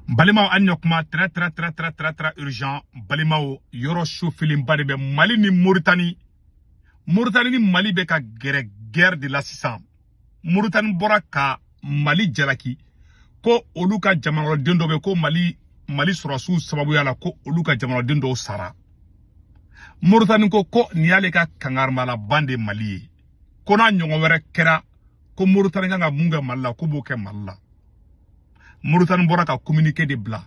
Balimaw, an ɲɔ kuma très très très très très très urgent. Balimaw, yɔrɔ sufilenba de bɛ Mali ni Moritani. Moritani ni Mali bɛ ka gɛrɛ guerre de la sisan. Moritani bɔra ka Mali jalaki ko olu ka jamanaden dɔ bɛ ko Mali sɔrɔsiw sababuya la, ko olu ka jamanaden dɔw sara. Moritani ko ko nin y'ale ka kangarimalaban de Mali ye, ko n'a ɲɔgɔn wɛrɛ kɛra, ko Moritani kan ka mun kɛ Mali la, ko b'o kɛ Mali la. Moritani bɔra ka communiqué de bila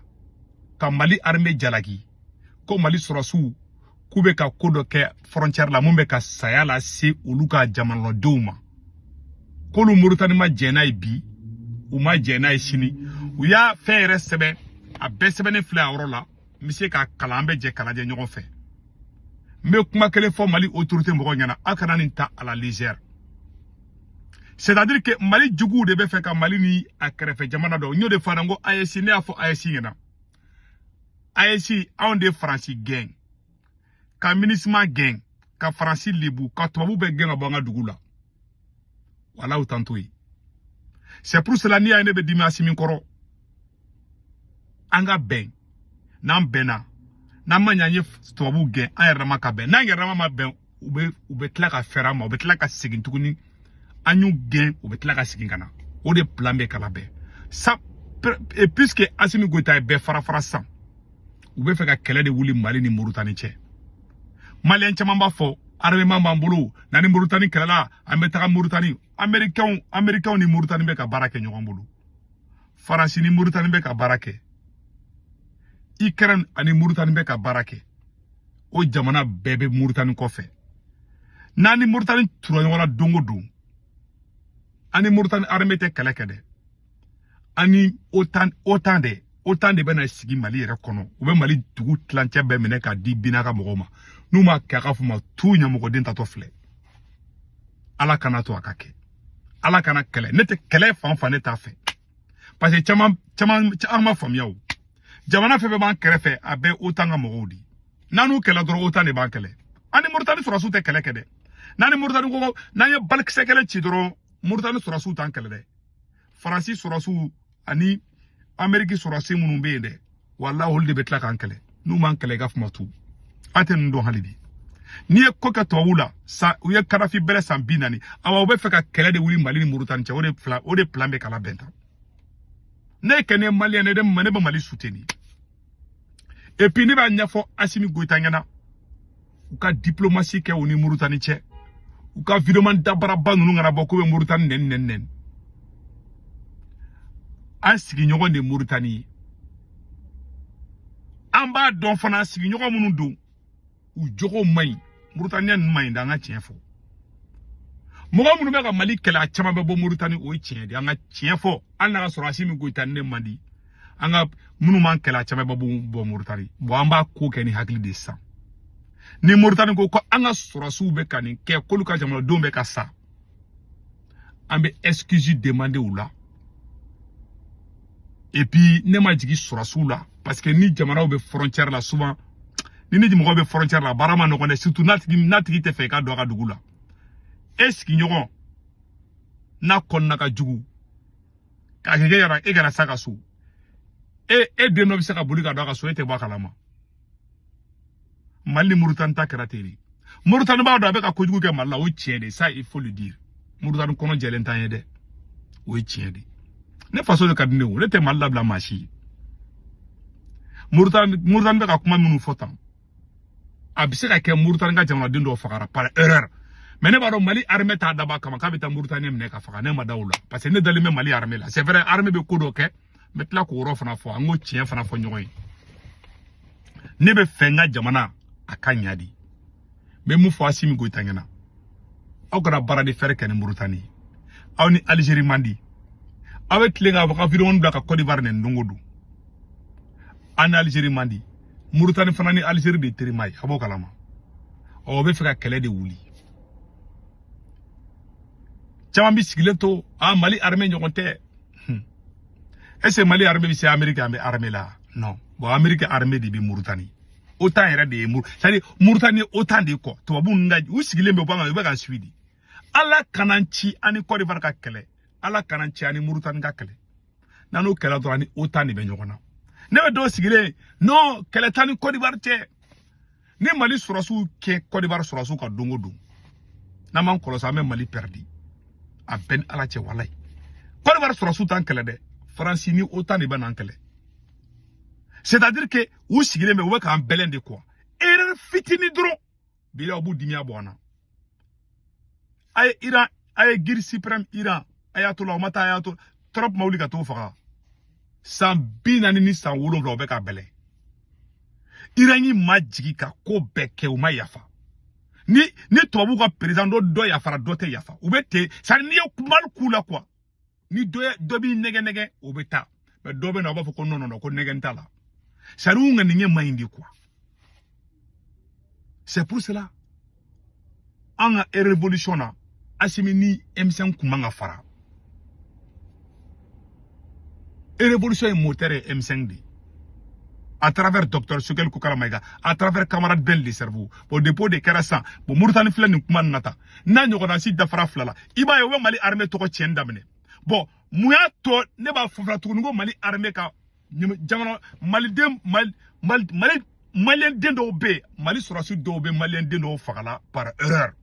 ka Mali armée jalaki ko Mali sɔrɔsiw k'u bɛ ka ko dɔ kɛ frontière la mun bɛ ka saya lase olu ka jamanadenw ma, k'olu Moritani ma jɛn n'a ye bi, u ma jɛn n'a ye sini. U y'a fɛn yɛrɛ sɛbɛn, a bɛɛ sɛbɛnnen filɛ a yɔrɔ la. N bɛ se k'a kalan, an bɛ jɛ k'a lajɛ ɲɔgɔn fɛ. N bɛ kuma kelen fɔ Mali autorité mɔgɔw ɲɛna: aw kana nin ta à la légère. C'est-à-dire que Mali juguw de bɛ fɛ ka Mali ni a kɛrɛfɛ jamana dɔw. N y'o de fɔ a ɲɛna ko AES, ne y'a fɔ AES ɲɛna, AES anw de Faransi gɛn, ka MINUSMA gɛn, ka Faransi lebu, ka tubabu bɛɛ gɛn ka bɔ an ka dugu la. Wala u t'an to yen. C'est pour cela n'i y'a ye ne bɛ dimi Asimi kɔrɔ. An ka bɛn, n'an bɛnna, n'an ma ɲɛ an ye tubabuw gɛn, an yɛrɛ dama ka bɛn. N'an yɛrɛ dama ma bɛn, u bɛ tila ka fɛrɛ an ma, u bɛ tila ka segin tuguni. An y'u gɛn, u bɛ tila ka segin ka na. O de plan bɛ ka labɛn sa. Et puisque Asimi Goïta ye bɛɛ fara fara sisan, u bɛ fɛ ka kɛlɛ de wuli Mali ni Moritani cɛ. Maliyɛn caman b'a fɔ armement b'an bolo, n'an ni Moritani kɛlɛla, an bɛ taga Moritani. Américains ni Moritani bɛ ka baara kɛ ɲɔgɔn bolo, Faransi ni Moritani bɛ ka baara kɛ, Ukraine ani Moritani bɛ ka baara kɛ. O jamana bɛɛ bɛ Moritani kɔfɛ. N'an ni Moritani tura ɲɔgɔn na don o don, an ni Moritani armée tɛ kɛlɛ kɛ dɛ, ani OTAN de, OTAN de bɛna sigi Mali yɛrɛ kɔnɔ. U bɛ Mali dugu tilancɛ bɛɛ minɛ k'a di bina ka mɔgɔw ma. N'u ma kɛ, a ka fɔ ma tu ɲɛmɔgɔden tatɔ filɛ. Ala kana to a ka kɛ, Ala kana kɛlɛ. Ne tɛ kɛlɛ fan fan, ne t'a fɛ, parce que caman caman an ma faamuya. O jamana fɛn fɛn b'an kɛrɛfɛ, a bɛɛ OTAN ka mɔgɔw de. N'an n'u kɛlɛ dɔrɔn, OTAN de b'an kɛlɛ. An ni Moritani sɔrɔsiw tɛ kɛlɛ kɛ dɛ. N'an ni Moritani ko n'an ye balikisɛ kɛlɛ ci dɔrɔn, Moritani sɔrɔsiw t'an kɛlɛ dɛ. Faransi sɔrɔsiw ani Ameriki sɔrɔsi minnu bɛ yen dɛ, walahi, olu de bɛ tila k'an kɛlɛ. N'u m'an kɛlɛ, i ka fama tu an tɛ ninnu dɔn hali bi. N'i ye ko kɛ tubabuw la sa, u ye Kadafi bɛrɛ san 40. Awa, u bɛ fɛ ka kɛlɛ de wuli Mali ni Moritani cɛ. O de fila, o de plan bɛ k'a labɛn tan. Ne kɛ ne maliyɛn, ne ne bɛ Mali soutenir. Et puis ne b'a ɲɛfɔ Asimi Goïta ɲɛna, u ka diplomatie kɛ u ni Moritani cɛ. U ka vidéoman dabaraba ninnu kana bɔ k'u bɛ Moritani nɛni nɛni nɛni. An sigiɲɔgɔn de ye Moritani ye. An b'a dɔn fana, sigiɲɔgɔn minnu don, u jogo man ɲi. Moritaniya ninnu man ɲi dɛ, an ka tiɲɛ fɔ. Mɔgɔ minnu bɛ ka Mali kɛlɛ, a caman bɛ bɔ Moritani, o ye tiɲɛ de ye. An ka tiɲɛ fɔ, hali n'a ka sɔrɔ Asimi Goïta ni ne man di. An ka minnu b'an kɛlɛ, a caman bɛ bɔ Moritani. Bon, an b'a ko kɛ ni hakili de ye sisan. Ni Moritani ko ko an ka sɔrɔsiw bɛ ka nin kɛ, k'olu ka jamanadenw bɛ ka sa, an bɛ excuse demander u la. Et puis ne ma jigin sɔrɔsiw la, parce que ni jamanaw bɛ frontière la, souvent ni mɔgɔw bɛ frontière la, baara ma nɔgɔn dɛ, surtout n'a tigi tɛ fɛ i ka don a ka dugu la. E sigiɲɔgɔn n'a kɔnɔna ka jugu k'a kɛ e kana s'a ka so, e den dɔ bɛ se ka boli ka don a ka so, e tɛ bɔ a kalama. Mali ni Moritani ta kɛra ten de. Moritani b'a dɔn a bɛ ka kojugu kɛ Mali la, o ye tiɲɛ de. Ça, il faut le dire. Moritani kɔnɔ jɛlen t'an ye dɛ, o ye tiɲɛ de. Ne faso de ka di ne o, ne tɛ Mali labila maa si ye. Moritani bɛ ka kuma minnu fɔ tan, a bɛ se ka kɛ Moritani ka jamanaden dɔw fagara par erreur, mais ne b'a dɔn Mali armée t'a dabɔ a kama k'a bɛ taa Moritani minɛ ka faga. Ne ma da o la, parce que ne dalen bɛ Mali armée la. C'est vrai, armée bɛ ko dɔ kɛ. N bɛ tila k'o yɔrɔ fana fɔ, an k'o tiɲɛ fana fɔ ɲɔgɔn ye. Ne bɛ fɛ n ka jamana a ka ɲa de. N bɛ mun fɔ Asimi Goïta ɲɛna? Aw kana baara de fɛrɛ kɛ ni Moritani ye. Aw ni Algérie man di, aw bɛ tilen k'a fɔ ka vidéo bila ka Côte d'Ivoire nɛni don o don. An ni Algérie man di, Moritani fana ni Algérie de ye terima ye, a b'o kalama. Ɔ, o bɛ fɛ ka kɛlɛ de wuli. Caman bi sigilen to a Mali armée ɲɔgɔn tɛ. Est ce que Mali armée bɛ se Amérique an bɛ armée la? Non. Bon, Amérique armée de bɛ Moritani. OTAN yɛrɛ de ye Mur, c'est à dire Moritani ye OTAN de ye kɔ. Tubabu ninnu ka u sigilen bɛ bɔ an kan, u bɛ k'an suit de. Ala kana n ci an ni Côte d'Ivoire ka kɛlɛ, Ala kana n ci an ni Moritani ka kɛlɛ. N'an n'o kɛlɛ dɔrɔn, ani OTAN de bɛ ɲɔgɔn na. Ne bɛ dɔw sigilen non kɛlɛ t'an ni Côte d'Ivoire cɛ. Ni Mali sɔrɔsiw kɛ Côte d'Ivoire sɔrɔsiw ka don o don, n'an m'an kɔlɔsi, an bɛ Mali perdi. A bɛɛ ni Ala cɛ, walayi, Côte d'Ivoire sɔrɔsiw t'an kɛlɛ dɛ. Faransi ni OTAN de bɛ n'an kɛlɛ. C'est à dire que u sigilen bɛ, u bɛ k'an bɛlɛn de quoi. Erreur fitinin dɔrɔn bila, u b'u dimiya bɔ an na. A ye Iran, a ye guide suprême Iran ayatollah, o ma taa ayatollah Trump ma wuli ka t'o faga. San 47, u bɛ k'a bɛlɛn. Iran yi ma jigin ka ko bɛɛ kɛ, u ma yafa. Ni tubabuw ka président dɔ yafara, dɔ tɛ yafa. U bɛ ten, c'est à dire n'i ye mal k'u la quoi, ni dɔ b'i nɛgɛ nɛgɛ, o bɛ taa, mais dɔ bɛ na, o b'a fɔ ko non non non, ko nɛgɛ t'a la. C'est à dire u ŋaniya man ɲi de quoi. C'est pour cela an ka révolution na, Assimi ni M5 kun man ka fara. Révolution ye moteur ye M5 de, à travers docteur Choguel Kokalla Maïga, à travers camarade Ben le cerveau. Bon, dépôt de kɛra sisan. Bon, Mauritanie filɛ nin kuma nin na tan, n'a ɲɔgɔnna si dafara fila la, i b'a ye u bɛ Mali armée tɔgɔ tiɲɛni daminɛ. Bon, mun y'a to ne b'a fɔ fila tuguni ko Mali armée ka jamana maliden Mali Mali Mali maliyɛn den dɔw bɛ yen, Mali sɔrɔsi dɔw bɛ maliyɛn den dɔw fagala par erreur,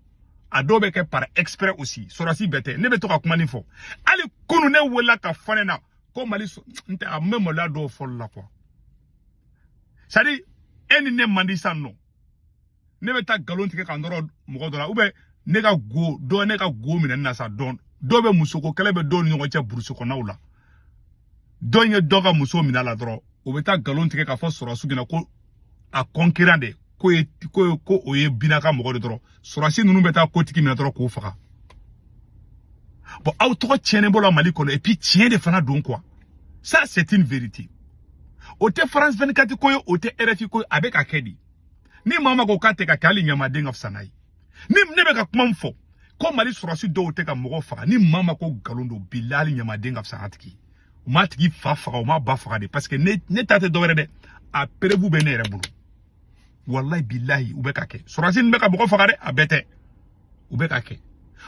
a dɔw bɛ kɛ par exprès aussi. Sɔrɔsi bɛɛ tɛ. Ne bɛ to ka kuma nin fɔ. Hali kunu ne wulila ka fɔ ne na ko Mali n tɛ a bɛ maloya dɔw fɔli la quoi. C'est à dire e ni ne man di sisan nɔ, ne bɛ taa nkalon tigɛ ka nɔrɔ mɔgɔ dɔ la, ou bien ne ka go dɔ, ne ka go minɛ ne na sa. Dɔn dɔw bɛ musoko kɛlɛ bɛ dɔw ni ɲɔgɔn cɛ burusi kɔnɔnaw la, dɔ in ye dɔ ka muso minɛ a la dɔrɔn, o bɛ taa nkalon tigɛ k'a fɔ sɔrɔsiw ɲɛna ko a concurrent de ko ye ko o ye bina ka mɔgɔ de dɔrɔn. Sɔrɔsi ninnu bɛ taa kotigi minɛ dɔrɔn k'o faga. Bon, aw tɔgɔ tiɲɛnen bɔ la Mali kɔnɔ, et puis tiɲɛ de fana don quoi. Ça c'est une vérité. O tɛ France 24 ko ye, o tɛ RFI ko ye, a bɛ ka kɛ di. Ni maa ma ko k'a tɛ ka kɛ, hali ɲamaden ka fisa n'a ye. Ni ne bɛ ka kuma min fɔ ko Mali sɔrɔsi dɔw tɛ ka mɔgɔ faga, ni maa ma ko nkalon don, bilahi, hali ɲamaden ka fisa n'a tigi ye. U m'a tigi fa faga, u m'a ba faga de, parce que ne ta tɛ dɔwɛrɛ dɛ, a preuve bɛ ne yɛrɛ bolo. Wallahi bilahi, u bɛ ka kɛ. Sɔrɔsi ninnu bɛ ka mɔgɔ faga dɛ, a bɛɛ tɛ, u bɛ ka kɛ.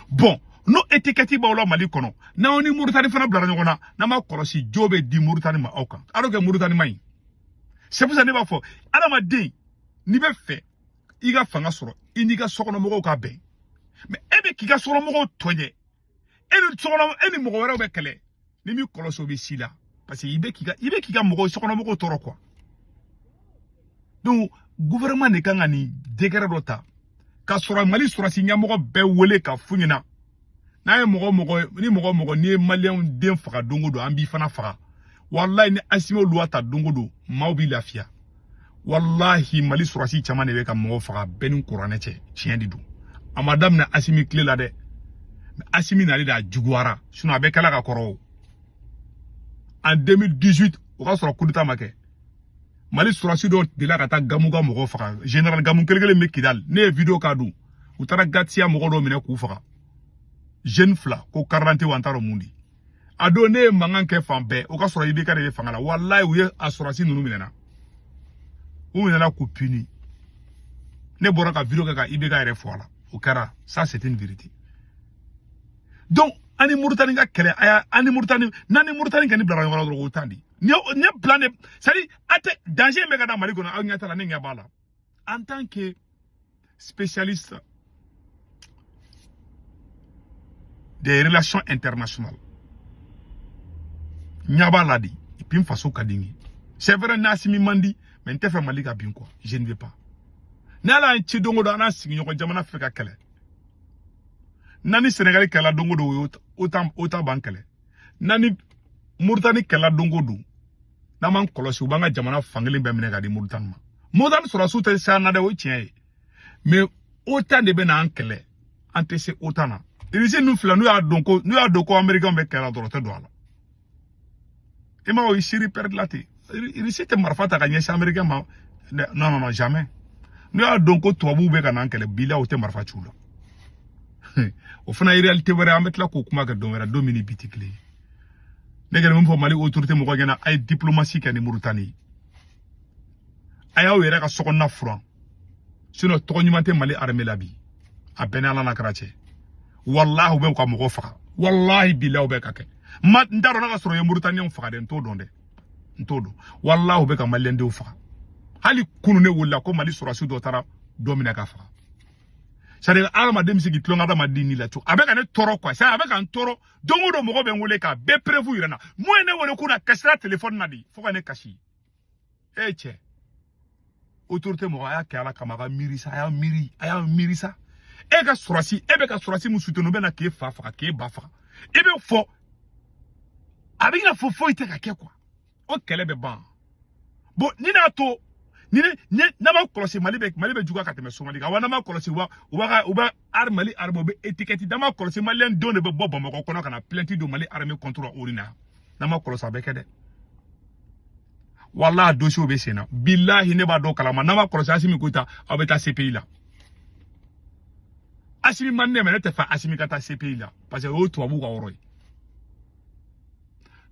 Bon, n'o étiquette b'aw la Mali kɔnɔ, n'aw ni Mauritanie fana bilara ɲɔgɔn na, n'an m'a kɔlɔsi, jo bɛ di Mauritanie ma aw kan, alors que Mauritanie man ɲi. C'est pour ça ne b'a fɔ, adamaden n'i bɛ fɛ i ka fanga sɔrɔ, i n'i ka sokɔnɔmɔgɔw ka bɛn. Mais e bɛ k'i ka sokɔnɔmɔgɔw tɔɲɛ, e ni sokɔnɔ e ni mɔgɔ wɛrɛw bɛ kɛlɛ, ni m'i kɔlɔsi o bɛ s'i la, parce que i bɛ k'i ka mɔgɔw sokɔnɔmɔgɔw tɔɔrɔ quoi. Donc gouvernement de kan ka nin décret dɔ ta ka sɔrɔ Mali sɔrɔsi ɲɛmɔgɔ bɛɛ wele ka f'u ɲɛna, n'a ye mɔgɔ mɔgɔ ni mɔgɔ mɔgɔ n'i ye maliyɛnw den faga don o don, an b'i fana faga. Walahi, ni Assimi loi ta don o don, maaw b'i lafiya. Walahi, Mali sɔrɔsi caman de bɛ ka mɔgɔw faga bɛɛ ni kuranɛ cɛ, tiɲɛ de don. A ma daminɛ Assimi tile la dɛ, Assimi nali de a juguyara, sinon a bɛ kɛla ka kɔrɔ o. En 2018, o ka sɔrɔ coup d'état ma kɛ, Mali sɔrɔsi dɔw delila ka taa Gamu ka mɔgɔw faga. Général Gamu kelen kelen bɛ Kidal, ne ye vidéo k'a don, u taara Gatiya mɔgɔ dɔw minɛ k'u faga, jeune fila ko carte wa n t'a dɔn mun de. A don ne ye mankan kɛ fan bɛɛ, o ka sɔrɔ IBK de bɛ fanga la. Walayi, u ye a sɔrɔsi ninnu minɛna, u minɛna k'u puni. Ne bɔra ka vidéo kɛ ka IBK yɛrɛ fɔ a la, o kɛra. Ça c'est une vérité. Donc an ni Mauritanie ka kɛlɛ, a y'a an ni Mauritanie, n'an ni Mauritanie kɔni bilara ɲɔgɔn na dɔrɔn, o tan de ni plan de, c'est à dire a tɛ danger bɛ ka da Mali kɔnɔ, aw ɲɛ t'a la, ne ɲɛ b'a la. En tant que spécialiste des relations internationales, ɲɛ b'a la de, et puis n faso ka di n ye. C'est vrai, n'Assimi man di, mais n tɛ fɛ Mali ka bin quoi, je ne veux pas. Ni Ala y'an ci don o don, an n'a sigiɲɔgɔn jamana fɛ ka kɛlɛ. N'an ni Sénégal kɛlɛla don o don, o ye OTAN b'an kɛlɛ. N'an ni Mauritanie kɛlɛla don o don, n'an m'an kɔlɔsi, u b'an ka jamana fankelen bɛɛ minɛ ka di Mauritanie ma. Mauritanie sɔrɔdasiw tɛ se an na dɛ, o ye tiɲɛ ye, mais OTAN de bɛ n'an kɛlɛ, an tɛ se OTAN na. Russie ninnu filɛ, n'u y'a dɔn ko Américains bɛ kɛlɛ la dɔrɔn, u tɛ don a la. I m'a ye, o ye Syrie perdre la ten. Russie tɛ marifa ta ka ɲɛsin Américain ma, non non non, jamais. N'u y'a dɔn ko tubabuw bɛ ka n'an kɛlɛ, bilahi, u tɛ marifa ci u la. O fana ye réalité wɛrɛ, an bɛ tila k'o kuma kɛ don wɛrɛ, don min ni bi tɛ kelen ye. Ne kɛlen min fɔ Mali autorité mɔgɔ ɲɛna, a ye diplomatie kɛ ni Mauritanie ye, a y'aw yɛrɛ ka sokɔnɔna furan, sinon tɔgɔ ɲuman tɛ Mali armée la bi. A bɛɛ ni Ala n'a kɛra cɛ. Walahi, u bɛ ka mɔgɔw faga, walahi bilahi, u bɛ ka kɛ. Ma n t'a dɔn n'a ka sɔrɔ u ye Mauritaniens faga dɛ, n t'o dɔn dɛ, N t'o dɔn. Walahi, u bɛ ka maliyɛndenw faga. Hali kunu ne wulila ko Mali sɔrɔdasi dɔ taara dɔ minɛ ka faga. C'est à dire, adamaden bɛ se k'i tulonkɛ adamaden ni la cogo, a bɛ ka ne tɔɔrɔ quoi. C'est à dire, a bɛ ka n tɔɔrɔ. Don o don, mɔgɔ bɛ n wele k'a bɛɛ preuve yira n na. Mun ye ne wele ko na kasira téléphone na de fo ka ne kasi? E cɛ, autorité mɔgɔ, a y'a kɛ Ala kama, a ka miiri sa, a y'a miiri, a y'a miiri sa. E ka sɔrɔsi, e bɛ ka sɔrɔsi min soutenir, o bɛ na k'e fa faga, k'e ba faga. I bɛ fɔ a bɛ i n'a fɔ foyi tɛ ka kɛ quoi. O kɛlɛ bɛ ban. Bon, ni n'a to ni ne n'a ma kɔlɔsi, Mali bɛ juguya ka tɛmɛ Somali kan wa. N'a ma kɔlɔsi, wa u b'a ka u bɛ Mali armée, u bɛ étiquette. N'a ma kɔlɔsi, maliyɛn denw de bɛ bɔ Bamakɔ kɔnɔ ka na plainte don Mali armée contre o na. N'a ma kɔlɔsi, a bɛ kɛ dɛ. Walahi, dossier bɛ sen na. Bilahi, ne b'a dɔn kalama. N'a ma kɔlɔsi, Asimi Goyita, aw bɛ taa CPI la. Asimi man ne mɛ, ne tɛ fɛ Asimi ka taa CPI la, parce que o ye tubabuw ka yɔrɔ ye.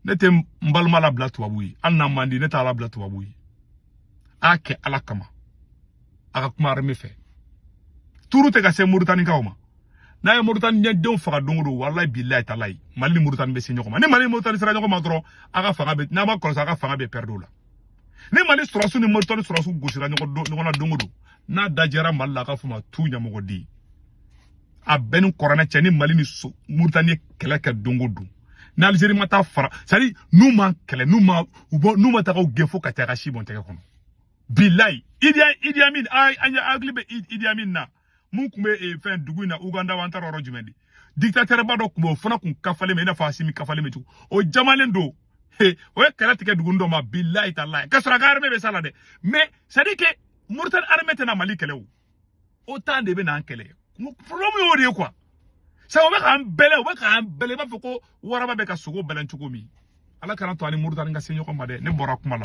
Ne tɛ n balima labila tubabu ye, hali n'a man di, ne t'a labila tubabu ye. A kɛ Ala kama, a ka kuma armée fɛ. Turu tɛ ka se Mouritanikaw ma. N'a ye Moritani denw faga don o don, walahi bilahi talahi, Mali ni Moritani bɛ se ɲɔgɔn ma. Ni Mali ni Moritani sera ɲɔgɔn ma dɔrɔn, a ka fanga bɛ, n'a ma kɔlɔsi, a ka fanga bɛ perdre o la. Ni Mali sɔrɔsiw ni Moritani sɔrɔsiw gosira ɲɔgɔn na don o don, n'a dajɛra Mali la, a ka fɔ ma tu ɲɛmɔgɔden a bɛɛ ni kɔrɔnɛ cɛ. Ni Mali ni Moritani ye kɛlɛ kɛ don o don, ni Alizeri ma taa fara, c'est à dire n'u ma kɛlɛ, n'u ma u bɔ, n'u ma taga u gɛn fo ka taa ka si bɔn tɛgɛ kɔnɔ. Bilayi, Idi Amin, an hakili bɛ Idi Amin na, mun tun bɛ fɛn dugu in na, Uganda wa, an taara yɔrɔ jumɛn de, dictateur ba dɔ tun bɛ, o fana kun kafalen bɛ i n'a fɔ Asimi kafalen bɛ cogo o jamalen don. O ye kɛlɛ tigɛ dugu dɔ ma. Bilayi talayi, ka sɔrɔ a ka armée bɛ sa la dɛ. Mais c'est à dire que Mauritanie armée tɛna Mali kɛlɛ, o OTAN de bɛ n'an kɛlɛ. Problème y'o de ye quoi. C'est u bɛ k'an bɛlɛ, u bɛ k'an bɛlɛ, i b'a fɔ ko waraba bɛ ka sogo bɛlɛn cogo min. Ala kana to ani Mauritanie ka se ɲɔgɔn ma dɛ. Ne bɔra kuma la.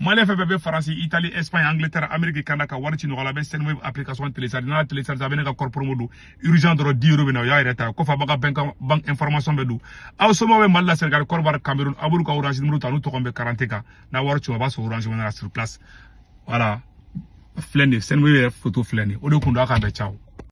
Maliyɛn fɛn fɛn bɛ Faransi, Italie, Espagne, Angleterre, Amérique, Canada, ka wari ci ɲɔgɔn la, a bɛ Sendwave application télécharger. N'a télécharger, a bɛ ne ka code promo don urgent dɔrɔn, 10 euros bɛ na, o y'a yɛrɛ ta ye. Kɔfɛ, a b'a ka banque information bɛ don. Aw somɔgɔw bɛ Mali la, Sénégal, Côte d'Ivoire, Cameroun, aw b'olu ka Orange numéro ta, n'u tɔgɔ bɛ carte kan. N'a wari ci, a b'a sɔrɔ Orange Money la sur place. Voilà, filɛ nin ye, Sendwave yɛrɛ photo filɛ nin ye. O de kun don. A k'an bɛn, ciao.